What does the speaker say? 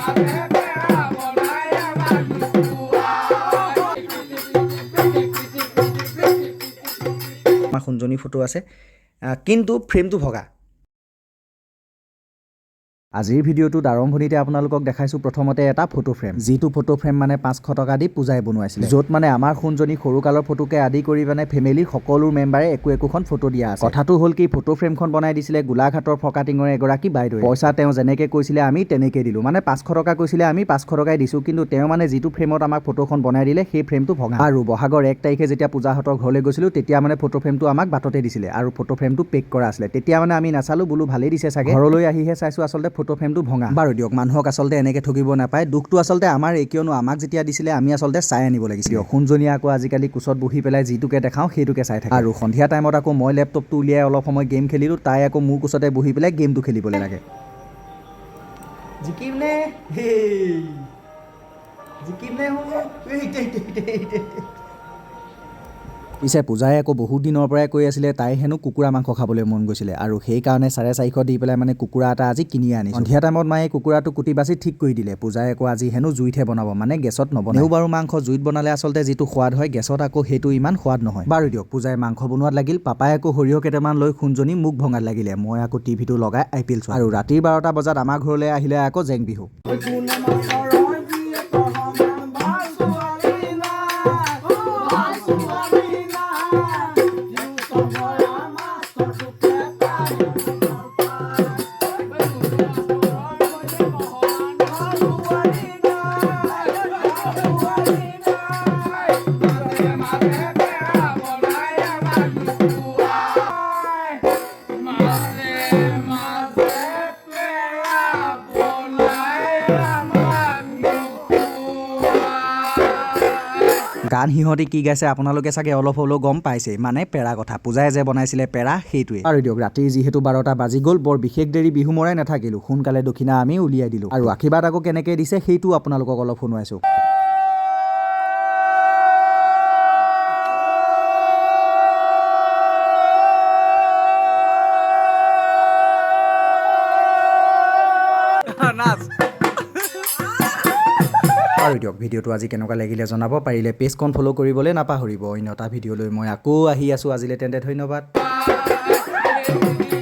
মাজে পেৰা বনাই আমাক নোখোৱাই। আমাৰ সোণজনী ফটো আছে, কিন্তু ফ্ৰেমটো ভগা। আজিৰ ভিডিঅ'টোত আৰম্ভণিতে আপোনালোকক দেখাইছোঁ প্ৰথমতে এটা ফটো ফ্ৰেম, যিটো ফটো ফ্ৰেম মানে 500 টকা দি পূজাই বনোৱাইছিলে, য'ত মানে আমাৰ সোণজনী সৰুকালৰ ফটোকে আদি কৰি মানে ফেমিলিৰ সকলো মেম্বাৰে একো একোখন ফটো দিয়া আছে। কথাটো হ'ল কি, ফটো ফ্ৰেমখন বনাই দিছিলে গোলাঘাটৰ ফকাটিঙৰ এগৰাকী বাইদেৱে। পইচা তেওঁ যেনেকৈ কৈছিলে আমি তেনেকৈ দিলোঁ, মানে 500 টকা কৈছিলে আমি 500 টকাই দিছোঁ, কিন্তু তেওঁ মানে যিটো ফ্ৰেমত আমাক ফটোখন বনাই দিলে সেই ফ্ৰেমটো ভঙা। আৰু বহাগৰ 1 তাৰিখে যেতিয়া পূজাহঁতৰ ঘৰলৈ গৈছিলোঁ তেতিয়া মানে ফটো ফ্ৰেমটো আমাক বাটতে দিছিলে আৰু ফটো ফ্ৰেমটো পেক কৰা আছিলে। তেতিয়া মানে আমি নাচালোঁ, বোলো ভালেই দিছে চাগে। ঘৰলৈ আহিহে চাইছোঁ আচলতে ফটো ফ্ৰেমটো ভঙা। বাৰু দিয়ক, মানুহক আচলতে এনেকৈ ঠগিব নাপায়। দুখটো আচলতে আমাৰ এই, কিয়নো আমাক যেতিয়া দিছিলে আমি আচলতে চাই আনিব লাগিছিলে। দিয়ক, সোণজনীয়ে আকৌ আজিকালি কোচত বহি পেলাই যিটোকে দেখাওঁ সেইটোকে চাই থাকে। আৰু সন্ধিয়া টাইমত আকৌ মই লেপটপটো উলিয়াই অলপ সময় গেম খেলিলোঁ, তাই আকৌ মোৰ কোচতে বহি পেলাই গেমটো খেলিবলৈ লাগে। জিকিম নে? জিকিম নে? পিছে পূজাই আকৌ বহুত দিনৰ পৰাই কৈ আছিলে তাই হেনো কুকুৰা মাংস খাবলৈ মন গৈছিলে, আৰু সেইকাৰণে 450 দি পেলাই মানে কুকুৰা এটা আজি কিনি আনিছোঁ। সন্ধিয়া টাইমত মায়ে কুকুৰাটো কুটি বাচি ঠিক কৰি দিলে। পূজাই আকৌ আজি হেনো জুইতহে বনাব, মানে গেছত নবনায়। বাৰু মাংস জুইত বনালে আচলতে যিটো সোৱাদ হয় গেছত আকৌ সেইটো ইমান সোৱাদ নহয়। বাৰু দিয়ক, পূজাই মাংস বনোৱাত লাগিল, পাপাই আকৌ সৰিয়হ কেইটামান লৈ সোণজনী মোক ভঙাত লাগিলে, মই আকৌ টিভিটো লগাই আই পি এল চোৱা। আৰু ৰাতিৰ 12টা বজাত আমাৰ ঘৰলৈ আহিলে আকৌ জেং বিহু। কোনে মাষ্টৰৰ জীয়েকৰ সমান ভাল ছোৱালী নাই, ভাল ছোৱালী নাই। টিউচন কৰা মাষ্টৰটোকে তাই ভাল পায়। মাষ্টৰৰ সমান ভাল ছোৱালী নাই, ভাল ছোৱালী নাই। মাজে মাজে পেৰা বনাই আমাক নোখোৱাই। মাজে মাজে পেৰা বনাই আমাক নোখোৱাই। গান সিহঁতি কি গাইছে আপোনালোকে চাগে অলপ হ'লেও গম পাইছেই, মানে পেৰা কথা। পূজাই যে বনাইছিলে পেৰা, সেইটোৱে। আৰু দিয়ক, ৰাতিৰ যিহেতু 12টা বাজি গ'ল, বৰ বিশেষ দেৰি বিহু মৰাই নাথাকিলোঁ, সোনকালে দক্ষিণা আমি উলিয়াই দিলোঁ। আৰু আশীৰ্বাদ আকৌ কেনেকৈ দিছে সেইটোও আপোনালোকক অলপ শুনোৱাইছোঁ। আৰু দিয়ক, ভিডিঅ'টো আজি কেনেকুৱা লাগিলে জনাব, পাৰিলে পেজখন ফ'ল' কৰিবলৈ নাপাহৰিব। অন্য এটা ভিডিঅ'লৈ মই আকৌ আহি আছোঁ। আজিলৈ তেন্তে ধন্যবাদ। Thank